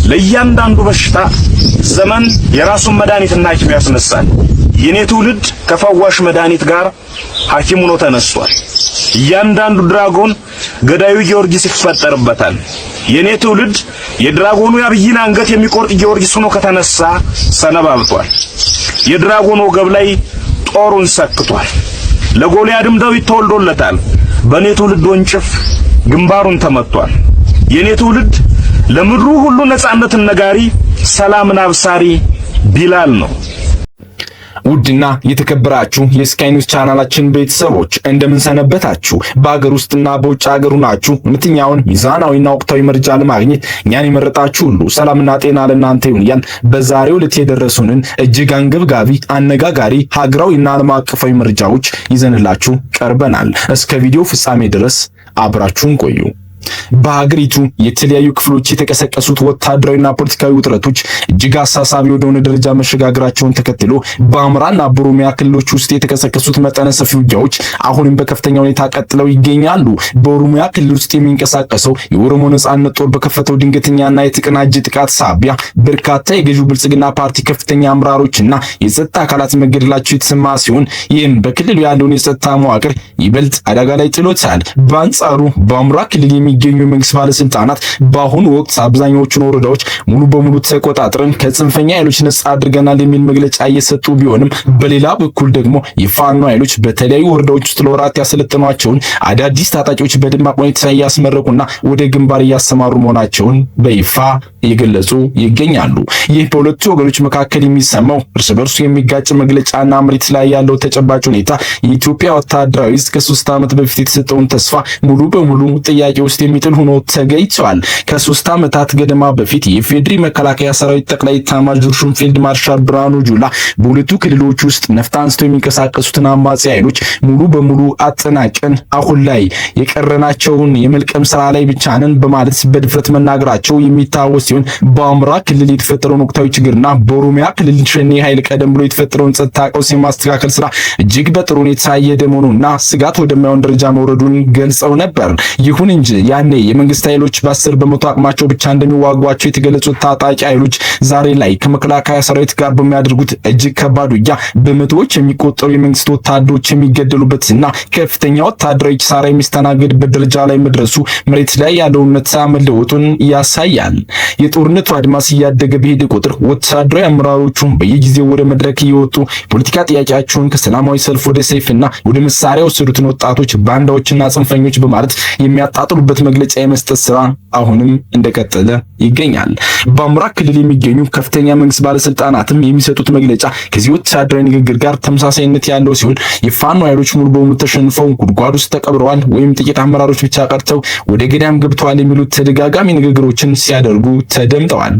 ለእያንዳንዱ በሽታ ዘመን የራሱን መድኃኒትና ሐኪም ያስነሳል። የኔ ትውልድ ከፈዋሽ መድኃኒት ጋር ሐኪም ሆኖ ተነስቷል። እያንዳንዱ dragon ገዳዩ ጊዮርጊስ ይፈጠርበታል። የኔ ትውልድ የ dragon ኑ የአብይን አንገት የሚቆርጥ ጊዮርጊስ ሆኖ ከተነሳ ሰነባብቷል። የ dragon ወገብ ላይ ጦሩን ሰክቷል። ለጎልያድም ዳዊት ተወልዶለታል። በኔ ትውልድ ወንጭፍ ግንባሩን ተመቷል። የኔ ትውልድ ለምድሩ ሁሉ ነጻነትን ነጋሪ፣ ሰላምን አብሳሪ ቢላል ነው። ውድና የተከበራችሁ የስካይ ኒውስ ቻናላችን ቤተሰቦች እንደምን ሰነበታችሁ? በሀገር ውስጥና በውጭ ሀገር ሆናችሁ እውነተኛውን ሚዛናዊና ወቅታዊ መረጃ ለማግኘት እኛን የመረጣችሁ ሁሉ ሰላምና ጤና ለእናንተ ይሁን እያልን በዛሬው ዕለት የደረሱንን እጅግ አንገብጋቢ፣ አነጋጋሪ ሀገራዊና ዓለም አቀፋዊ መረጃዎች ይዘንላችሁ ቀርበናል። እስከ ቪዲዮ ፍጻሜ ድረስ አብራችሁን ቆዩ። በሀገሪቱ የተለያዩ ክፍሎች የተቀሰቀሱት ወታደራዊና ፖለቲካዊ ውጥረቶች እጅግ አሳሳቢ ወደሆነ ደረጃ መሸጋገራቸውን ተከትሎ በአማራና በኦሮሚያ ክልሎች ውስጥ የተቀሰቀሱት መጠነ ሰፊ ውጊያዎች አሁንም በከፍተኛ ሁኔታ ቀጥለው ይገኛሉ። በኦሮሚያ ክልል ውስጥ የሚንቀሳቀሰው የኦሮሞ ነጻነት ጦር በከፈተው ድንገተኛና የተቀናጀ ጥቃት ሳቢያ በርካታ የገዢው ብልጽግና ፓርቲ ከፍተኛ አመራሮችና የጸጥታ አካላት መገደላቸው የተሰማ ሲሆን ይህም በክልሉ ያለውን የጸጥታ መዋቅር ይበልጥ አደጋ ላይ ጥሎታል። በአንጻሩ በአማራ ክልል የሚገኙ የመንግስት ባለስልጣናት በአሁኑ ወቅት አብዛኛዎቹን ወረዳዎች ሙሉ በሙሉ ተቆጣጥረን ከጽንፈኛ ኃይሎች ነጻ አድርገናል የሚል መግለጫ እየሰጡ ቢሆንም በሌላ በኩል ደግሞ የፋኖ ኃይሎች በተለያዩ ወረዳዎች ውስጥ ለወራት ያሰለጠኗቸውን አዳዲስ ታጣቂዎች በደማቅ ሁኔታ እያስመረቁና ወደ ግንባር እያሰማሩ መሆናቸውን በይፋ እየገለጹ ይገኛሉ። ይህ በሁለቱ ወገኖች መካከል የሚሰማው እርስ በርሱ የሚጋጭ መግለጫና መሬት ላይ ያለው ተጨባጭ ሁኔታ የኢትዮጵያ ወታደራዊ እስከ 3 ዓመት በፊት የተሰጠውን ተስፋ ሙሉ በሙሉ ጥያቄ ውስጥ የሚጥል ሆኖ ተገኝቷል። ከ3 ዓመታት ገደማ በፊት የኢፌዴሪ መከላከያ ሰራዊት ጠቅላይ ኤታማዦር ሹም ፊልድ ማርሻል ብርሃኑ ጁላ በሁለቱ ክልሎች ውስጥ ነፍጥ አንስተው የሚንቀሳቀሱትን አማጺ ኃይሎች ሙሉ በሙሉ አጠናቀን አሁን ላይ የቀረናቸውን የመልቀም ስራ ላይ ብቻ ነን በማለት በድፍረት መናገራቸው የሚታወስ ሲሆን፣ በአማራ ክልል የተፈጠረውን ወቅታዊ ችግርና በኦሮሚያ ክልል ሸኔ ኃይል ቀደም ብሎ የተፈጠረውን ጸጥታ ቀውስ የማስተካከል ስራ እጅግ በጥሩ ሁኔታ እየሄደ መሆኑና ስጋት ወደማይሆን ደረጃ መውረዱን ገልጸው ነበር። ይሁን እንጂ ያኔ የመንግስት ኃይሎች በ10% አቅማቸው ብቻ እንደሚዋጓቸው የተገለጹት ታጣቂ ኃይሎች ዛሬ ላይ ከመከላከያ ሰራዊት ጋር በሚያደርጉት እጅግ ከባድ ውጊያ በመቶዎች የሚቆጠሩ የመንግስት ወታደሮች የሚገደሉበትና ከፍተኛ ወታደራዊ ኪሳራ የሚስተናገድበት ደረጃ ላይ መድረሱ መሬት ላይ ያለውን እውነታ መለወጡን ያሳያል። የጦርነቱ አድማስ እያደገ በሄደ ቁጥር ወታደራዊ አመራሮቹ በየጊዜው ወደ መድረክ እየወጡ ፖለቲካ ጥያቄያቸውን ከሰላማዊ ሰልፍ ወደ ሰይፍና ወደ መሳሪያ የወሰዱትን ወጣቶች ባንዳዎችና ጽንፈኞች በማለት የሚያጣጥሉበት መግለጫ የመስጠት ስራ አሁንም እንደቀጠለ ይገኛል። በአማራ ክልል የሚገኙ ከፍተኛ መንግስት ባለስልጣናትም የሚሰጡት መግለጫ ከዚህ ወታደራዊ ንግግር ጋር ተመሳሳይነት ያለው ሲሆን፣ የፋኖ ኃይሎች ሙሉ በሙሉ ተሸንፈው ጉድጓድ ውስጥ ተቀብረዋል ወይም ጥቂት አመራሮች ብቻ ቀርተው ወደ ገዳም ገብተዋል የሚሉት ተደጋጋሚ ንግግሮችን ሲያደርጉ ተደምጠዋል።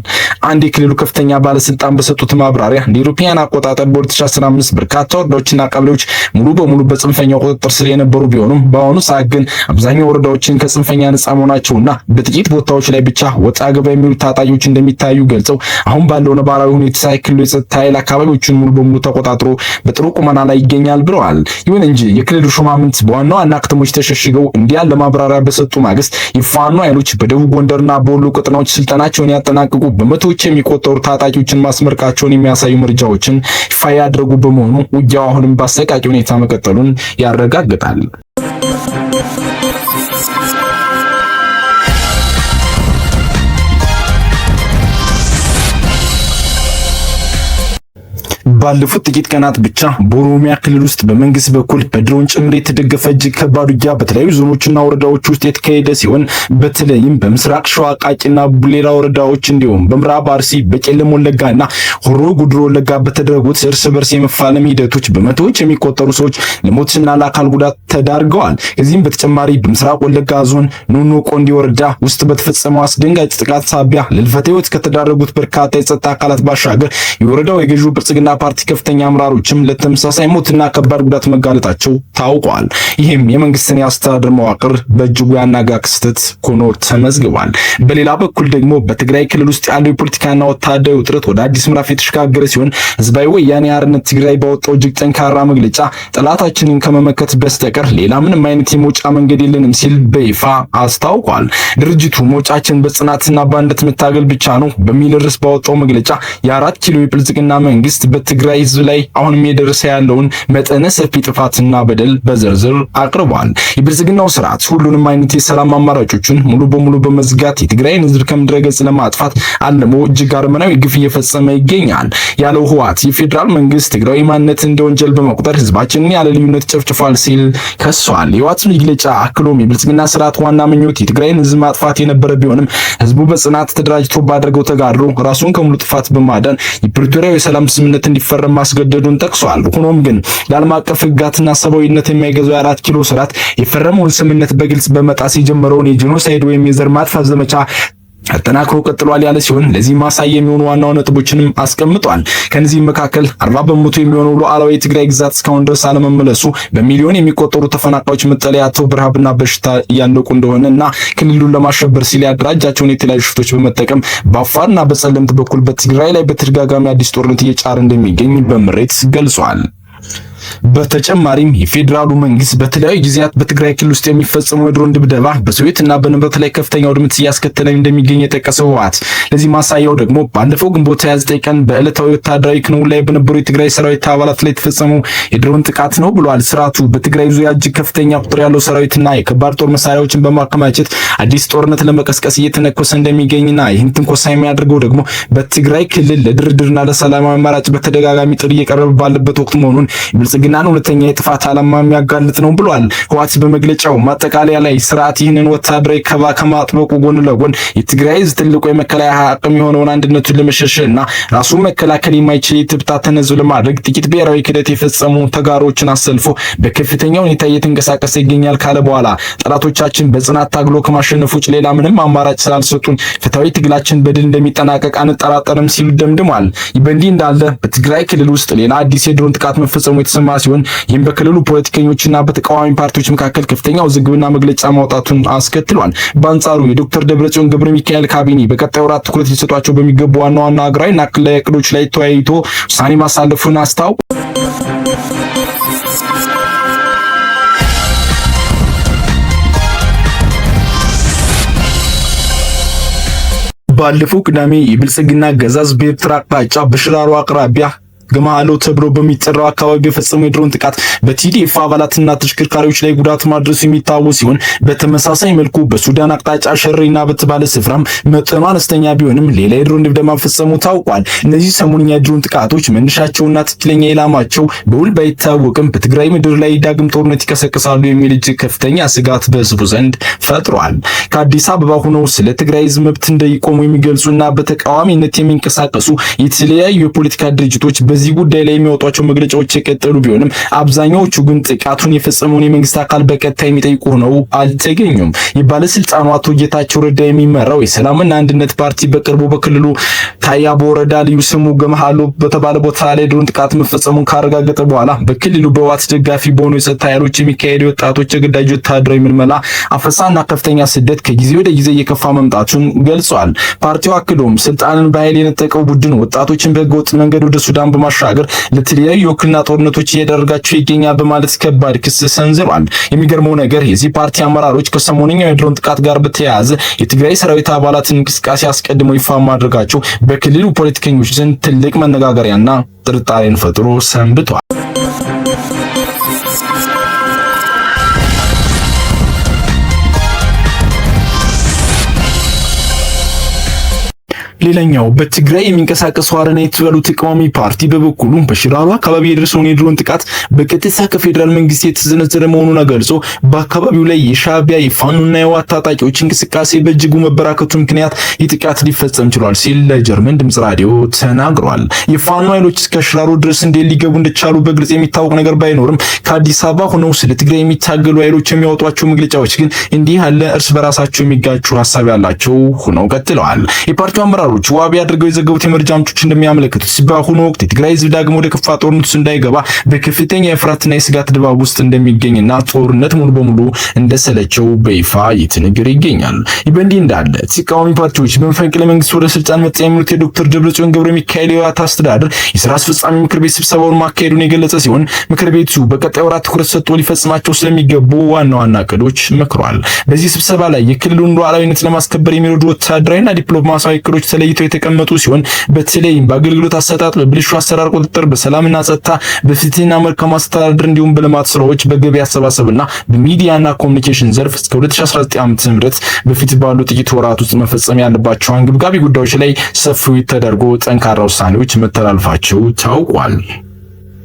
አንድ የክልሉ ከፍተኛ ባለስልጣን በሰጡት ማብራሪያ እንደ አውሮፓውያን አቆጣጠር በ2015 በርካታ ወረዳዎችና ቀበሌዎች ሙሉ በሙሉ በጽንፈኛው ቁጥጥር ስር የነበሩ ቢሆኑም በአሁኑ ሰዓት ግን አብዛኛው ወረዳዎችን ከጽንፈኛ ነጻ መሆናቸውና በጥቂት ቦታዎች ላይ ብቻ ወጣ ገባ የሚሉ ታጣቂዎች እንደሚታዩ ገልጸው፣ አሁን ባለው ነባራዊ ሁኔታ የክልሉ የጸጥታ ኃይል አካባቢዎችን ሙሉ በሙሉ ተቆጣጥሮ በጥሩ ቁመና ላይ ይገኛል ብለዋል። ይሁን እንጂ የክልሉ ሹማምንት በዋና ዋና ከተሞች ተሸሽገው እንዲህ ያለ ማብራሪያ በሰጡ ማግስት የፋኖ ኃይሎች በደቡብ ጎንደርና በወሎ ቀጠናዎች ስልጠናቸውን ያጠናቀቁ በመቶዎች የሚቆጠሩ ታጣቂዎችን ማስመረቃቸውን የሚያሳዩ መረጃዎችን ይፋ ያደረጉ በመሆኑ ውጊያው አሁንም በአሰቃቂ ሁኔታ መቀጠሉን ያረጋግጣል። ባለፉት ጥቂት ቀናት ብቻ በኦሮሚያ ክልል ውስጥ በመንግስት በኩል በድሮን ጭምር የተደገፈ እጅግ ከባድ ውጊያ በተለያዩ ዞኖችና ወረዳዎች ውስጥ የተካሄደ ሲሆን፣ በተለይም በምስራቅ ሸዋ ቃጭና ቡሌራ ወረዳዎች እንዲሁም በምዕራብ አርሲ በቄለም ወለጋና ሆሮ ጉድሮ ወለጋ በተደረጉት እርስ በርስ የመፋለም ሂደቶች በመቶዎች የሚቆጠሩ ሰዎች ለሞትና ለአካል ጉዳት ተዳርገዋል። ከዚህም በተጨማሪ በምስራቅ ወለጋ ዞን ኖኖ ቆንዲ ወረዳ ውስጥ በተፈጸመው አስደንጋጭ ጥቃት ሳቢያ ለህልፈተ ሕይወት ከተዳረጉት በርካታ የጸጥታ አካላት ባሻገር የወረዳው የገዢው ብልጽግና ፓርቲ ከፍተኛ አመራሮችም ለተመሳሳይ ሞትና ከባድ ጉዳት መጋለጣቸው ታውቋል። ይህም የመንግስትን የአስተዳደር መዋቅር በእጅጉ ያናጋ ክስተት ሆኖ ተመዝግቧል። በሌላ በኩል ደግሞ በትግራይ ክልል ውስጥ ያለው የፖለቲካና ወታደራዊ ውጥረት ወደ አዲስ ምዕራፍ የተሸጋገረ ሲሆን ህዝባዊ ወያኔ ሓርነት ትግራይ ባወጣው እጅግ ጠንካራ መግለጫ ጠላታችንን ከመመከት በስተቀር ሌላ ምንም አይነት የመውጫ መንገድ የለንም ሲል በይፋ አስታውቋል። ድርጅቱ መውጫችን በጽናትና በአንድነት መታገል ብቻ ነው በሚል ርዕስ ባወጣው መግለጫ የ4 ኪሎ የብልጽግና መንግስት በትግራይ ህዝብ ላይ አሁንም የደረሰ ያለውን መጠነ ሰፊ ጥፋትና በደል በዝርዝር አቅርቧል። የብልጽግናው ስርዓት ሁሉንም አይነት የሰላም አማራጮችን ሙሉ በሙሉ በመዝጋት የትግራይን ህዝብ ከምድረ ገጽ ለማጥፋት አልሞ እጅግ አረመናዊ ግፍ እየፈጸመ ይገኛል ያለው ህወሓት የፌዴራል መንግስት ትግራዊ ማንነት እንደ ወንጀል በመቁጠር ህዝባችንን ያለ ልዩነት ጨፍጭፏል ሲል ከሷል። የህወሓት መግለጫ አክሎም የብልጽግና ስርዓት ዋና ምኞት የትግራይን ህዝብ ማጥፋት የነበረ ቢሆንም ህዝቡ በጽናት ተደራጅቶ ባደረገው ተጋድሎ ራሱን ከሙሉ ጥፋት በማዳን የፕሪቶሪያው የሰላም ስምምነት እንዲፈረም ማስገደዱን ጠቅሷል። ሆኖም ግን ለዓለም አቀፍ ህግጋትና ሰብአዊነት የማይገዛው የ4 ኪሎ ስርዓት የፈረመውን ስምምነት በግልጽ በመጣስ የጀመረውን የጄኖሳይድ ወይም የዘር ማጥፋት ዘመቻ አጠናክሮ ቀጥሏል ያለ ሲሆን ለዚህ ማሳያ የሚሆኑ ዋና ነጥቦችንም አስቀምጧል። ከነዚህ መካከል 40% የሚሆነው ሉዓላዊ የትግራይ ግዛት እስካሁን ድረስ አለመመለሱ፣ በሚሊዮን የሚቆጠሩ ተፈናቃዮች መጠለያ አጥተው በረሃብና በሽታ እያለቁ እንደሆነ እና ክልሉን ለማሸበር ሲል ያደራጃቸውን የተለያዩ ሽፍቶች በመጠቀም በአፋርና በጸለምት በኩል በትግራይ ላይ በተደጋጋሚ አዲስ ጦርነት እየጫረ እንደሚገኝ በምሬት ገልጿል። በተጨማሪም የፌዴራሉ መንግስት በተለያዩ ጊዜያት በትግራይ ክልል ውስጥ የሚፈጸመው የድሮን ድብደባ በሰውና በንብረት ላይ ከፍተኛ ውድመት እያስከተለ እንደሚገኝ የጠቀሰው ህወሓት ለዚህ ማሳያው ደግሞ ባለፈው ግንቦት 29 ቀን በዕለታዊ ወታደራዊ ክንውን ላይ በነበሩ የትግራይ ሰራዊት አባላት ላይ የተፈጸመው የድሮን ጥቃት ነው ብሏል። ስርዓቱ በትግራይ ዙሪያ እጅግ ከፍተኛ ቁጥር ያለው ሰራዊትና የከባድ ጦር መሳሪያዎችን በማከማቸት አዲስ ጦርነት ለመቀስቀስ እየተነኮሰ እንደሚገኝና ይህን ትንኮሳ የሚያደርገው ደግሞ በትግራይ ክልል ለድርድርና ለሰላማዊ አማራጭ በተደጋጋሚ ጥሪ እየቀረበ ባለበት ወቅት መሆኑን ብልጽግናን ሁለተኛ የጥፋት ዓላማ የሚያጋልጥ ነው ብሏል። ህወሓት በመግለጫው ማጠቃለያ ላይ ስርዓት ይህንን ወታደራዊ ከባ ከማጥበቁ ጎን ለጎን የትግራይ ህዝብ ትልቁ የመከላከያ አቅም የሆነውን አንድነቱን ለመሸርሸርና ራሱን መከላከል የማይችል የተበታተነ ህዝብ ለማድረግ ጥቂት ብሔራዊ ክህደት የፈጸሙ ተጋሮችን አሰልፎ በከፍተኛ ሁኔታ እየተንቀሳቀሰ ይገኛል ካለ በኋላ ጠላቶቻችን በጽናት ታግሎ ከማሸነፍ ውጭ ሌላ ምንም አማራጭ ስላልሰጡን ፍትሃዊ ትግላችን በድል እንደሚጠናቀቅ አንጠራጠርም ሲሉ ደምድሟል። ይህ በእንዲህ እንዳለ በትግራይ ክልል ውስጥ ሌላ አዲስ የድሮን ጥቃት መፈጸሙ የተሰማ ሲሆን ይህም በክልሉ ፖለቲከኞችና በተቃዋሚ ፓርቲዎች መካከል ከፍተኛ ውዝግብና መግለጫ ማውጣቱን አስከትሏል። በአንጻሩ የዶክተር ደብረጽዮን ገብረ ሚካኤል ካቢኔ በቀጣዩ ወራት ትኩረት ሊሰጧቸው በሚገቡ ዋና ዋና ሀገራዊና ክልላዊ እቅዶች ላይ ተወያይቶ ውሳኔ ማሳለፉን አስታውቋል። ባለፈው ቅዳሜ የብልጽግና አገዛዝ በኤርትራ አቅጣጫ በሽራሮ አቅራቢያ ገማሎ ተብሎ በሚጠራው አካባቢ በፈጸመው የድሮን ጥቃት በቲዲኤፍ አባላትና ተሽከርካሪዎች ላይ ጉዳት ማድረሱ የሚታወስ ሲሆን በተመሳሳይ መልኩ በሱዳን አቅጣጫ ሸሬና በተባለ ስፍራም መጠኑ አነስተኛ ቢሆንም ሌላ የድሮን ድብደባ መፈጸሙ ታውቋል። እነዚህ ሰሞንኛ የድሮን ጥቃቶች መነሻቸውና ትክክለኛ ኢላማቸው በውል ባይታወቅም በትግራይ ምድር ላይ ዳግም ጦርነት ይቀሰቅሳሉ የሚል እጅግ ከፍተኛ ስጋት በህዝቡ ዘንድ ፈጥሯል። ከአዲስ አበባ ሆነው ስለ ትግራይ ህዝብ መብት እንደይቆሙ የሚገልጹና በተቃዋሚነት የሚንቀሳቀሱ የተለያዩ የፖለቲካ ድርጅቶች በዚህ ጉዳይ ላይ የሚያወጧቸው መግለጫዎች የቀጠሉ ቢሆንም አብዛኛዎቹ ግን ጥቃቱን የፈጸመውን የመንግስት አካል በቀጥታ የሚጠይቁ ሆነው አልተገኙም። የባለስልጣኑ አቶ ጌታቸው ረዳ የሚመራው የሰላምና አንድነት ፓርቲ በቅርቡ በክልሉ ታያቦ ወረዳ ልዩ ስሙ ገመሃሎ በተባለ ቦታ ላይ ድሮን ጥቃት መፈጸሙን ካረጋገጠ በኋላ በክልሉ በህወሓት ደጋፊ በሆኑ የጸጥታ ኃይሎች የሚካሄዱ የወጣቶች የግዳጅ ወታደራዊ ምልመላ፣ አፈሳና ከፍተኛ ስደት ከጊዜ ወደ ጊዜ እየከፋ መምጣቱን ገልጿል። ፓርቲው አክሎም ስልጣንን በኃይል የነጠቀው ቡድን ወጣቶችን በህገወጥ መንገድ ወደ ሱዳን በማሻገር ለተለያዩ የውክልና ጦርነቶች እየዳረጋቸው ይገኛል በማለት ከባድ ክስ ሰንዝሯል። የሚገርመው ነገር የዚህ ፓርቲ አመራሮች ከሰሞነኛው የድሮን ጥቃት ጋር በተያያዘ የትግራይ ሰራዊት አባላትን እንቅስቃሴ አስቀድመው ይፋ ማድረጋቸው በክልሉ ፖለቲከኞች ዘንድ ትልቅ መነጋገሪያና ጥርጣሬን ፈጥሮ ሰንብቷል። ሌላኛው በትግራይ የሚንቀሳቀሰው አረና የተባለው ተቃዋሚ ፓርቲ በበኩሉ በሽራሮ አካባቢ የደረሰውን የድሮን ጥቃት በቀጥታ ከፌዴራል መንግስት የተሰነዘረ መሆኑን ገልጾ በአካባቢው ላይ የሻዕቢያ የፋኖና የህወሓት ታጣቂዎች እንቅስቃሴ በእጅጉ መበራከቱ ምክንያት ይህ ጥቃት ሊፈጸም ችሏል ሲል ለጀርመን ድምጽ ራዲዮ ተናግሯል። የፋኖ ኃይሎች እስከ ሽራሮ ድረስ እንዴት ሊገቡ እንደቻሉ በግልጽ የሚታወቅ ነገር ባይኖርም ከአዲስ አበባ ሆነው ስለ ትግራይ የሚታገሉ ኃይሎች የሚያወጧቸው መግለጫዎች ግን እንዲህ ያለ እርስ በራሳቸው የሚጋጩ ሀሳብ ያላቸው ሆነው ቀጥለዋል። የፓርቲው አመራሮች አመራሮች ዋቢ አድርገው የዘገቡት የመረጃ ምንጮች እንደሚያመለክቱት በአሁኑ ወቅት የትግራይ ህዝብ ዳግም ወደ ከፋ ጦርነት ውስጥ እንዳይገባ በከፍተኛ የፍርሃትና የስጋት ድባብ ውስጥ እንደሚገኝና ጦርነት ሙሉ በሙሉ እንደሰለቸው በይፋ እየተነገረ ይገኛል። ይህ በእንዲህ እንዳለ ተቃዋሚ ፓርቲዎች በመፈንቅለ መንግስት ወደ ስልጣን መጣ የሚሉት የዶክተር ደብረጽዮን ገብረ ሚካኤል የህወሓት አስተዳደር የስራ አስፈጻሚ ምክር ቤት ስብሰባውን ማካሄዱን የገለጸ ሲሆን ምክር ቤቱ በቀጣይ ወራት ትኩረት ሰጥቶ ሊፈጽማቸው ስለሚገቡ ዋና ዋና እቅዶች መክሯል። በዚህ ስብሰባ ላይ የክልሉን ሉዓላዊነት ለማስከበር የሚረዱ ወታደራዊና ዲፕሎማሲያዊ እቅዶች ተለይተው የተቀመጡ ሲሆን በተለይም በአገልግሎት አሰጣጥ፣ በብልሹ አሰራር ቁጥጥር፣ በሰላምና ጸጥታ፣ በፍትህና መልካም አስተዳደር እንዲሁም በልማት ስራዎች፣ በገቢ አሰባሰብና በሚዲያና ኮሚኒኬሽን ዘርፍ እስከ 2019 ዓ.ም በፊት ባሉ ጥቂት ወራት ውስጥ መፈጸም ያለባቸው አንገብጋቢ ጉዳዮች ላይ ሰፊ ተደርጎ ጠንካራ ውሳኔዎች መተላለፋቸው ታውቋል።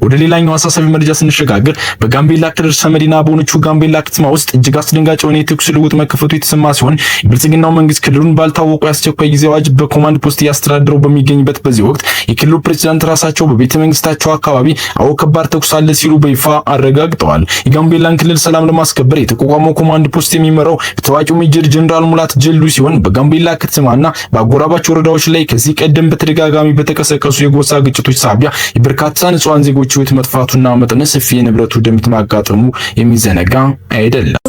ወደ ሌላኛው አሳሳቢ መረጃ ስንሸጋገር በጋምቤላ ክልል ርዕሰ መዲና በሆነችው ጋምቤላ ከተማ ውስጥ እጅግ አስደንጋጭ የሆነ የተኩስ ልውውጥ መከፈቱ የተሰማ ሲሆን የብልጽግናው መንግስት ክልሉን ባልታወቁ የአስቸኳይ ጊዜ አዋጅ በኮማንድ ፖስት እያስተዳደረው በሚገኝበት በዚህ ወቅት የክልሉ ፕሬዚዳንት ራሳቸው በቤተ መንግስታቸው አካባቢ አዎ ከባድ ተኩስ አለ ሲሉ በይፋ አረጋግጠዋል። የጋምቤላን ክልል ሰላም ለማስከበር የተቋቋመው ኮማንድ ፖስት የሚመራው ታዋቂው ሜጀር ጀነራል ሙላት ጀሉ ሲሆን በጋምቤላ ከተማና በአጎራባች ወረዳዎች ላይ ከዚህ ቀደም በተደጋጋሚ በተቀሰቀሱ የጎሳ ግጭቶች ሳቢያ የበርካታ ንጹሃን ዜጎች ሕይወት መጥፋቱና መጠነ ሰፊ የንብረት ውድመት ማጋጠሙ የሚዘነጋ አይደለም።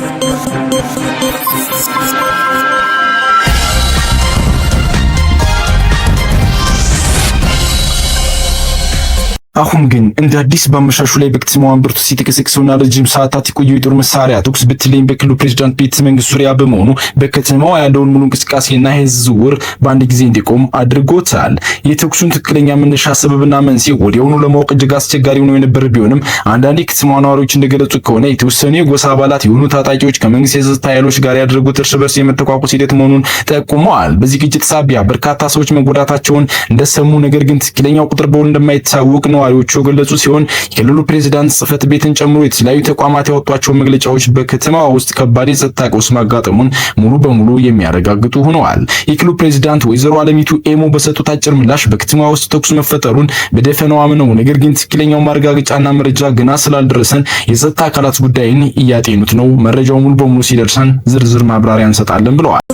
አሁን ግን እንደ አዲስ በአመሻሹ ላይ በከተማዋ እምብርት ውስጥ የተቀሰቀሰውና ረጅም ሰዓታት የቆየው የጦር መሳሪያ ተኩስ በተለይም በክልሉ ፕሬዝዳንት ቤተ መንግስት ዙሪያ በመሆኑ በከተማዋ ያለውን ሙሉ እንቅስቃሴና የህዝብ ዝውውር በአንድ ጊዜ እንዲቆም አድርጎታል። የተኩሱን ትክክለኛ መነሻ ሰበብና መንስኤ ወዲያውኑ ለማወቅ እጅግ አስቸጋሪ ሆኖ የነበረ ቢሆንም አንዳንድ የከተማዋ ነዋሪዎች እንደገለጹ ከሆነ የተወሰኑ የጎሳ አባላት የሆኑ ታጣቂዎች ከመንግስት የጸጥታ ኃይሎች ጋር ያደረጉት እርስ በርስ የመተኳኮስ ሂደት መሆኑን ጠቁመዋል። በዚህ ግጭት ሳቢያ በርካታ ሰዎች መጎዳታቸውን እንደሰሙ፣ ነገር ግን ትክክለኛው ቁጥር በውል እንደማይታወቅ ነዋሪዎቹ የገለጹ ሲሆን የክልሉ ፕሬዝዳንት ጽህፈት ቤትን ጨምሮ የተለያዩ ተቋማት ያወጧቸው መግለጫዎች በከተማዋ ውስጥ ከባድ የጸጥታ ቀውስ ማጋጠሙን ሙሉ በሙሉ የሚያረጋግጡ ሆነዋል። የክልሉ ፕሬዝዳንት ወይዘሮ አለሚቱ ኤሞ በሰጡት አጭር ምላሽ በከተማዋ ውስጥ ተኩስ መፈጠሩን በደፈናው አምነው፣ ነገር ግን ትክክለኛው ማረጋገጫና መረጃ ገና ስላልደረሰን የጸጥታ አካላት ጉዳይን እያጤኑት ነው፣ መረጃው ሙሉ በሙሉ ሲደርሰን ዝርዝር ማብራሪያ እንሰጣለን ብለዋል።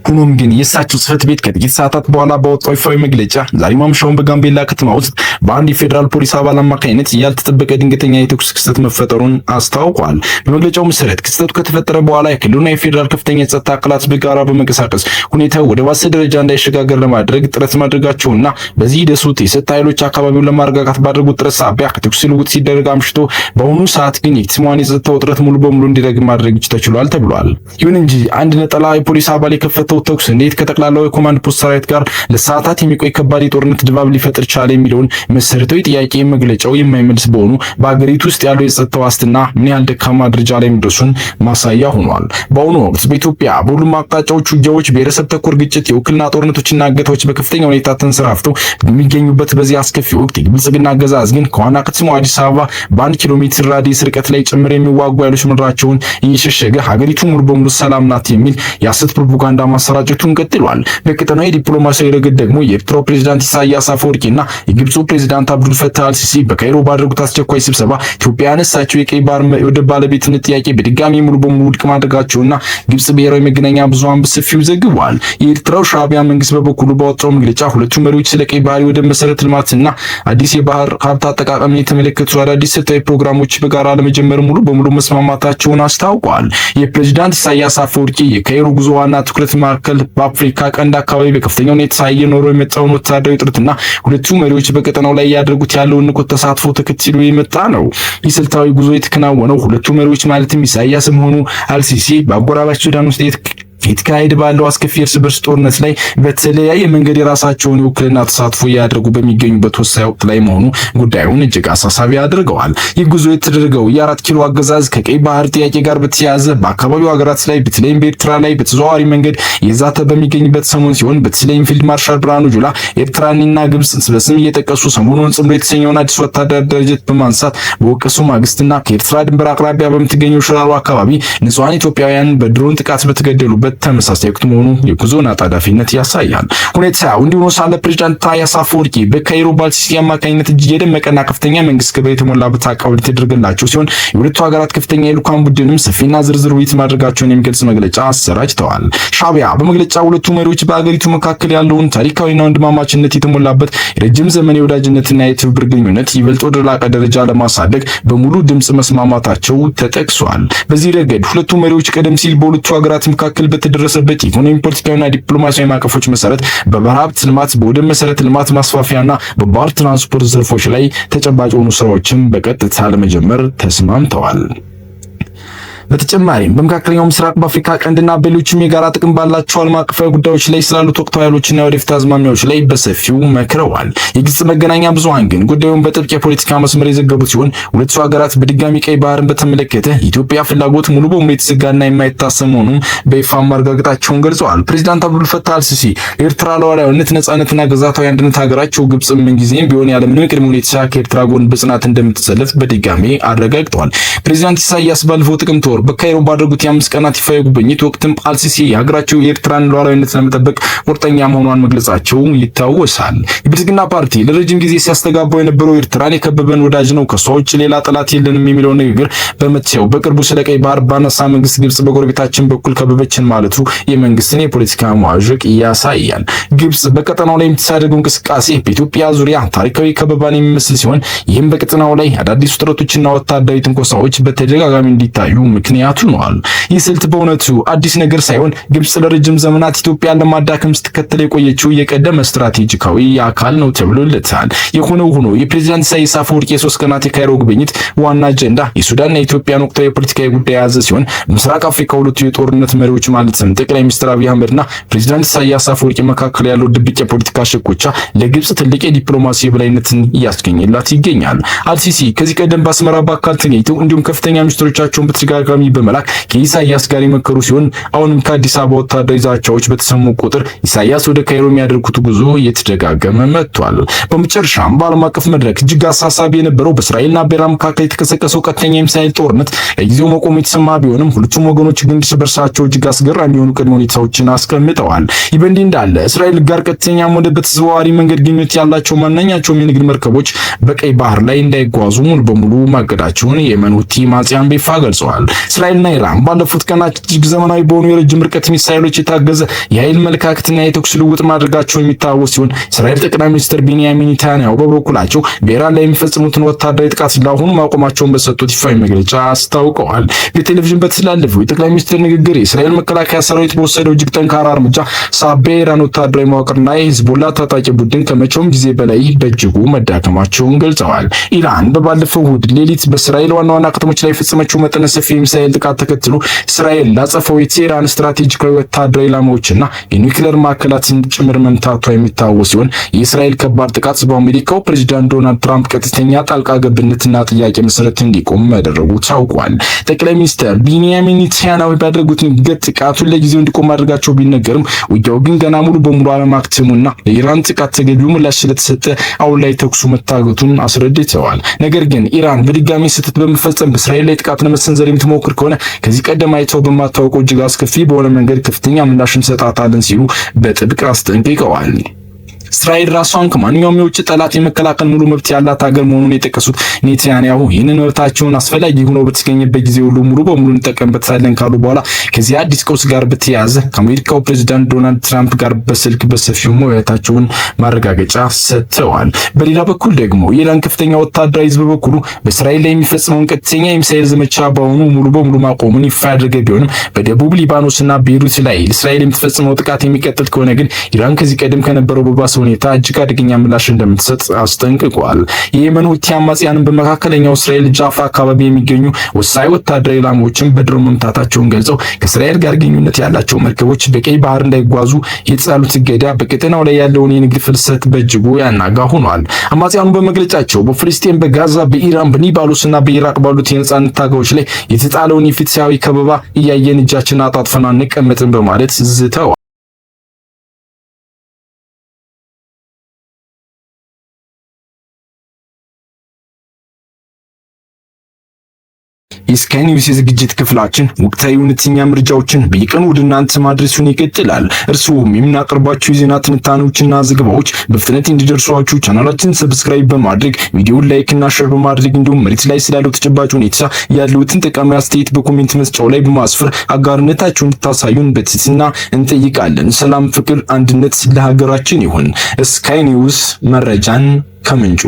ሆኖም ግን የእሳቸው ጽህፈት ቤት ከጥቂት ሰዓታት በኋላ ባወጣው ይፋዊ መግለጫ ዛሬ ማምሻውን በጋምቤላ ከተማ ውስጥ በአንድ የፌዴራል ፖሊስ አባል አማካኝነት ያልተጠበቀ ድንገተኛ የተኩስ ክስተት መፈጠሩን አስታውቋል። በመግለጫው መሰረት ክስተቱ ከተፈጠረ በኋላ የክልሉና የፌዴራል ከፍተኛ የጸጥታ አካላት በጋራ በመንቀሳቀስ ሁኔታው ወደ ባሰ ደረጃ እንዳይሸጋገር ለማድረግ ጥረት ማድረጋቸውና በዚህ ሂደት ውስጥ የጸጥታ ኃይሎች አካባቢውን ለማረጋጋት ባደረጉት ጥረት ሳቢያ ከተኩስ ልውውጥ ሲደረግ አምሽቶ በአሁኑ ሰዓት ግን የከተማዋን የጸጥታ ውጥረት ሙሉ በሙሉ እንዲረግብ ማድረግ ተችሏል ተብሏል። ይሁን እንጂ አንድ ነጠላ የፖሊስ አባል የከፈተው ተኩስ እንዴት ከጠቅላላው የኮማንድ ፖስት ሰራዊት ጋር ለሰዓታት የሚቆይ ከባድ የጦርነት ድባብ ሊፈጥር ቻለ የሚለውን መሰረታዊ ጥያቄ መግለጫው የማይመልስ በሆኑ በአገሪቱ ውስጥ ያለው የጸጥታ ዋስትና ምን ያህል ደካማ ደረጃ ላይ መድረሱን ማሳያ ሆኗል። በአሁኑ ወቅት በኢትዮጵያ በሁሉም አቅጣጫዎች ውጊያዎች፣ ብሔረሰብ ተኮር ግጭት፣ የውክልና ጦርነቶችና እገታዎች በከፍተኛ ሁኔታ ተንሰራፍተው በሚገኙበት በዚህ አስከፊ ወቅት የብልጽግና አገዛዝ ግን ከዋና ከተማዋ አዲስ አበባ በ1 ኪሎ ሜትር ራዲየስ ርቀት ላይ ጭምር የሚዋጉ ኃይሎች መኖራቸውን እየሸሸገ ሀገሪቱ ሙሉ በሙሉ ሰላም ናት የሚል የሐሰት ፕሮፓጋንዳ ማሰራጨቱን ቀጥሏል። በቀጠናዊ ዲፕሎማሲያዊ ረገድ ደግሞ የኤርትራው ፕሬዝዳንት ኢሳያስ አፈወርቂና የግብፁ ፕሬዝዳንት አብዱል ፈታህ አልሲሲ በካይሮ ባደረጉት አስቸኳይ ስብሰባ ኢትዮጵያ ያነሳቸው የቀይ ባህር ወደብ ባለቤትነት ጥያቄ በድጋሚ ሙሉ በሙሉ ውድቅ ማድረጋቸውና ግብጽ ብሔራዊ መገናኛ ብዙሃን በሰፊው ዘግቧል። የኤርትራው ሻዕቢያ መንግስት በበኩሉ ባወጣው መግለጫ ሁለቱ መሪዎች ስለ ቀይ ባህር ወደብ መሰረተ ልማትና አዲስ የባህር ሀብት አጠቃቀምን የተመለከቱ አዳዲስ ስልታዊ ፕሮግራሞች በጋራ ለመጀመር ሙሉ በሙሉ መስማማታቸውን አስታውቋል። የፕሬዝዳንት ኢሳያስ አፈወርቂ የካይሮ ጉዞ ዋና ትኩረት ማዕከል በአፍሪካ ቀንድ አካባቢ በከፍተኛ ሁኔታ እየኖረ የመጣውን ወታደራዊ ጥረትና ሁለቱ መሪዎች በቀጠናው ላይ ያደርጉት ያለውን ንቁ ተሳትፎ ተከትሎ የመጣ ነው። ይህ ስልታዊ ጉዞ የተከናወነው ሁለቱ መሪዎች ማለትም ኢሳያስም ሆኑ አልሲሲ በአጎራባች ሱዳን ውስጥ የተካሄደ ባለው አስከፊ እርስ በርስ ጦርነት ላይ በተለያየ መንገድ የራሳቸውን የውክልና ተሳትፎ እያደረጉ በሚገኙበት ወሳኝ ወቅት ላይ መሆኑ ጉዳዩን እጅግ አሳሳቢ አድርገዋል። ይህ ጉዞ የተደረገው የ4 ኪሎ አገዛዝ ከቀይ ባህር ጥያቄ ጋር በተያያዘ በአካባቢው ሀገራት ላይ በተለይም በኤርትራ ላይ በተዘዋዋሪ መንገድ የዛተ በሚገኝበት ሰሞን ሲሆን በተለይም ፊልድ ማርሻል ብርሃኑ ጁላ ኤርትራንና ግብጽ በስም እየጠቀሱ ሰሞኑን ጽምዶ የተሰኘውን አዲስ ወታደራዊ አደረጃጀት በማንሳት በወቀሱ ማግስትና ከኤርትራ ድንበር አቅራቢያ በምትገኘው ሽራሮ አካባቢ ንጹሐን ኢትዮጵያውያን በድሮን ጥቃት በተገደሉበት ተመሳሳይ ወቅት መሆኑ የጉዞን አጣዳፊነት ያሳያል። ሁኔታው እንዲሁ ሆኖ ሳለ ፕሬዝዳንት ኢሳያስ አፈወርቂ በካይሮ በአልሲሲ አማካኝነት እጅግ የደመቀና ከፍተኛ መንግስት ክብር የተሞላበት አቀባበል የተደረገላቸው ሲሆን የሁለቱ ሀገራት ከፍተኛ የልዑካን ቡድንም ሰፊና ዝርዝር ውይይት ማድረጋቸውን የሚገልጽ መግለጫ አሰራጭተዋል። ሻዕቢያ በመግለጫው ሁለቱ መሪዎች በአገሪቱ መካከል ያለውን ታሪካዊና ወንድማማችነት የተሞላበት የረጅም ዘመን የወዳጅነትና የትብብር ግንኙነት ይበልጥ ወደ ላቀ ደረጃ ለማሳደግ በሙሉ ድምጽ መስማማታቸው ተጠቅሷል። በዚህ ረገድ ሁለቱ መሪዎች ቀደም ሲል በሁለቱ ሀገራት መካከል በተደረሰበት ኢኮኖሚ፣ ፖለቲካዊና ዲፕሎማሲያዊ ማዕቀፎች መሰረት በባህር ሀብት ልማት፣ በወደብ መሰረተ ልማት ማስፋፊያና በባህር ትራንስፖርት ዘርፎች ላይ ተጨባጭ የሆኑ ስራዎችን በቀጥታ ለመጀመር ተስማምተዋል። በተጨማሪም በመካከለኛው ምስራቅ፣ በአፍሪካ ቀንድና በሌሎችም የጋራ ጥቅም ባላቸው ዓለም አቀፋዊ ጉዳዮች ላይ ስላሉት ወቅታዊ ኃይሎችና የወደፊት አዝማሚያዎች ላይ በሰፊው መክረዋል። የግብጽ መገናኛ ብዙሃን ግን ጉዳዩን በጥብቅ የፖለቲካ መስመር የዘገቡት ሲሆን ሁለቱ ሀገራት በድጋሚ ቀይ ባህርን በተመለከተ የኢትዮጵያ ፍላጎት ሙሉ በሙሉ የተዘጋና የማይታሰብ መሆኑን በይፋ ማረጋገጣቸውን ገልጸዋል። ፕሬዚዳንት አብዱል ፈታህ አልሲሲ ኤርትራ ሉዓላዊነት፣ ነጻነትና ግዛታዊ አንድነት ሀገራቸው ግብጽ ምንጊዜም ቢሆን ያለምንም ቅድመ ሁኔታ ከኤርትራ ጎን በጽናት እንደምትሰለፍ በድጋሚ አረጋግጠዋል። ፕሬዚዳንት ኢሳያስ ባለፈው ጥቅምት ወር በካይሮ ባደረጉት የ5 ቀናት ይፋዊ ጉብኝት ወቅትም አልሲሲ የሀገራቸው የኤርትራን ሉዓላዊነት ለመጠበቅ ቁርጠኛ መሆኗን መግለጻቸው ይታወሳል። የብልጽግና ፓርቲ ለረጅም ጊዜ ሲያስተጋባው የነበረው ኤርትራን የከበበን ወዳጅ ነው፣ ከሷ ውጭ ሌላ ጠላት የለንም የሚለው ንግግር በመተው በቅርቡ ስለ ቀይ ባህር ባነሳ መንግስት ግብጽ በጎረቤታችን በኩል ከበበችን ማለቱ የመንግስትን የፖለቲካ መዋዠቅ ያሳያል። ግብጽ በቀጠናው ላይ የምታደርገው እንቅስቃሴ በኢትዮጵያ ዙሪያ ታሪካዊ ከበባን የሚመስል ሲሆን ይህም በቀጠናው ላይ አዳዲስ ውጥረቶችና ወታደራዊ ትንኮሳዎች በተደጋጋሚ እንዲታዩ ምክንያት ሆኗል። ይህ ስልት በእውነቱ አዲስ ነገር ሳይሆን ግብጽ ለረጅም ዘመናት ኢትዮጵያን ለማዳከም ስትከተል የቆየችው የቀደመ ስትራቴጂካዊ አካል ነው ተብሎለታል። የሆነው ሆኖ የፕሬዚዳንት ኢሳያስ አፈወርቂ የ3 ቀናት የካይሮ ጉብኝት ዋና አጀንዳ የሱዳንና የኢትዮጵያን ወቅታዊ የፖለቲካዊ ጉዳይ የያዘ ሲሆን በምስራቅ አፍሪካ ሁለቱ የጦርነት መሪዎች ማለትም ጠቅላይ ሚኒስትር አብይ አህመድና ፕሬዚዳንት ኢሳያስ አፈወርቂ መካከል ያለው ድብቅ የፖለቲካ ሽኩቻ ለግብጽ ትልቅ የዲፕሎማሲ የበላይነትን እያስገኘላት ይገኛል። አልሲሲ ከዚህ ቀደም በአስመራ በአካል ተገኝተው እንዲሁም ከፍተኛ ሚኒስትሮቻቸውን በተደጋጋሚ በመላክ ከኢሳያስ ጋር የመከሩ ሲሆን አሁንም ከአዲስ አበባ ወታደራዊ ዛቻዎች በተሰሙ ቁጥር ኢሳያስ ወደ ካይሮ የሚያደርጉት ጉዞ እየተደጋገመ መጥቷል። በመጨረሻም በዓለም አቀፍ መድረክ እጅግ አሳሳቢ የነበረው በእስራኤልና በኢራን መካከል የተቀሰቀሰው ቀጥተኛ የሚሳኤል ጦርነት ለጊዜው መቆሙ የተሰማ ቢሆንም ሁለቱም ወገኖች ግን እርስ በርሳቸው እጅግ አስገራሚ የሆኑ ቅድመ ሁኔታዎችን አስቀምጠዋል። ይህ በእንዲህ እንዳለ እስራኤል ጋር ቀጥተኛም ሆነ በተዘዋዋሪ መንገድ ግንኙነት ያላቸው ማንኛቸውም የንግድ መርከቦች በቀይ ባህር ላይ እንዳይጓዙ ሙሉ በሙሉ ማገዳቸውን የየመን ሁቲ አማጽያን በይፋ ገልጸዋል። እስራኤልና ኢራን ባለፉት ቀናት እጅግ ዘመናዊ በሆኑ የረጅም ርቀት ሚሳኤሎች የታገዘ የኃይል መለካከትና የተኩስ ልውውጥ ማድረጋቸው የሚታወስ ሲሆን እስራኤል ጠቅላይ ሚኒስትር ቢንያሚን ኔታንያሁ በበኩላቸው በኢራን ላይ የሚፈጽሙትን ወታደራዊ ጥቃት ለአሁኑ ማቆማቸውን በሰጡት ይፋዊ መግለጫ አስታውቀዋል። በቴሌቪዥን በተላለፈው የጠቅላይ ሚኒስትር ንግግር የእስራኤል መከላከያ ሰራዊት በወሰደው እጅግ ጠንካራ እርምጃ ሳቢያ የኢራን ወታደራዊ መዋቅርና የሂዝቦላ ታጣቂ ቡድን ከመቼውም ጊዜ በላይ በእጅጉ መዳከማቸውን ገልጸዋል። ኢራን በባለፈው እሁድ ሌሊት በእስራኤል ዋና ዋና ከተሞች ላይ የፈጸመችው መጠነ ሰፊ የሚሳኤል ጥቃት ተከትሎ እስራኤል ላጸፋው የቴህራን ስትራቴጂካዊ ወታደራዊ ኢላማዎችና የኒውክሌር ማዕከላትን ጭምር መምታቷ የሚታወስ ሲሆን የእስራኤል ከባድ ጥቃት በአሜሪካው ፕሬዚዳንት ዶናልድ ትራምፕ ቀጥተኛ ጣልቃ ገብነትና ጥያቄ መሰረት እንዲቆም መደረጉ ታውቋል። ጠቅላይ ሚኒስትር ቢንያሚን ኔታንያሁ ባደረጉት ንግግር ጥቃቱን ለጊዜው እንዲቆም ማድረጋቸው ቢነገርም ውጊያው ግን ገና ሙሉ በሙሉ አለማክተሙና ለኢራን ጥቃት ተገቢው ምላሽ ስለተሰጠ አሁን ላይ ተኩሱ መታገቱን አስረድተዋል። ነገር ግን ኢራን በድጋሚ ስህተት በመፈጸም በእስራኤል ላይ ጥቃት ለመሰንዘር የምትሞክር ከሆነ ከዚህ ቀደም አይተው በማታውቀው እጅግ አስከፊ በሆነ መንገድ ከፍተኛ ምላሽ እንሰጣታለን ሲሉ በጥብቅ አስጠንቅቀዋል። እስራኤል ራሷን ከማንኛውም የውጭ ጠላት የመከላከል ሙሉ መብት ያላት ሀገር መሆኑን የጠቀሱት ኔታንያሁ ይህንን መብታቸውን አስፈላጊ ሆኖ በተገኘበት ጊዜ ሁሉ ሙሉ በሙሉ እንጠቀምበታለን ካሉ በኋላ ከዚህ አዲስ ቀውስ ጋር በተያያዘ ከአሜሪካው ፕሬዚዳንት ዶናልድ ትራምፕ ጋር በስልክ በሰፊው መወያየታቸውን ማረጋገጫ ሰጥተዋል። በሌላ በኩል ደግሞ የኢራን ከፍተኛ ወታደራዊ ዕዝ በበኩሉ በእስራኤል ላይ የሚፈጽመውን ቀጥተኛ የሚሳኤል ዘመቻ በአሁኑ ሙሉ በሙሉ ማቆሙን ይፋ ያደረገ ቢሆንም በደቡብ ሊባኖስና ቤይሩት ላይ እስራኤል የምትፈጽመው ጥቃት የሚቀጥል ከሆነ ግን ኢራን ከዚህ ቀደም ከነበረው በባሰ ሁኔታ እጅግ አደገኛ ምላሽ እንደምትሰጥ አስጠንቅቋል። የየመን ሁቲ አማጽያንን በመካከለኛው እስራኤል ጃፋ አካባቢ የሚገኙ ወሳኝ ወታደራዊ ኢላማዎችን በድሮን መምታታቸውን ገልጸው ከእስራኤል ጋር ግንኙነት ያላቸው መርከቦች በቀይ ባህር እንዳይጓዙ የተጣሉት እገዳ በቀጠናው ላይ ያለውን የንግድ ፍልሰት በእጅጉ ያናጋ ሆኗል። አማጽያኑ በመግለጫቸው በፍልስጤም፣ በጋዛ፣ በኢራን፣ በሊባኖስና በኢራቅ ባሉት የነጻነት ታጋዮች ላይ የተጣለውን የፍትሐዊ ከበባ እያየን እጃችንን አጣጥፈን አንቀመጥም በማለት ዝተዋል። የስካይ ኒውስ የዝግጅት ክፍላችን ወቅታዊ እውነተኛ መረጃዎችን በየቀኑ ወደ እናንተ ማድረሱን ይቀጥላል። እርስዎም የምናቀርባቸው የዜና ትንታኔዎችና ዘገባዎች በፍጥነት እንዲደርሷችሁ ቻናላችን subscribe በማድረግ፣ ቪዲዮውን like እና share በማድረግ፣ እንዲሁም መሬት ላይ ስላለው ተጨባጭ ሁኔታ ያለዎትን ጠቃሚ አስተያየት በ comment መስጫው ላይ በማስፈር አጋርነታችሁን እንድታሳዩን በትህትና እንጠይቃለን። ሰላም፣ ፍቅር፣ አንድነት ለሀገራችን ይሁን። ስካይ ኒውስ፣ መረጃን ከምንጩ።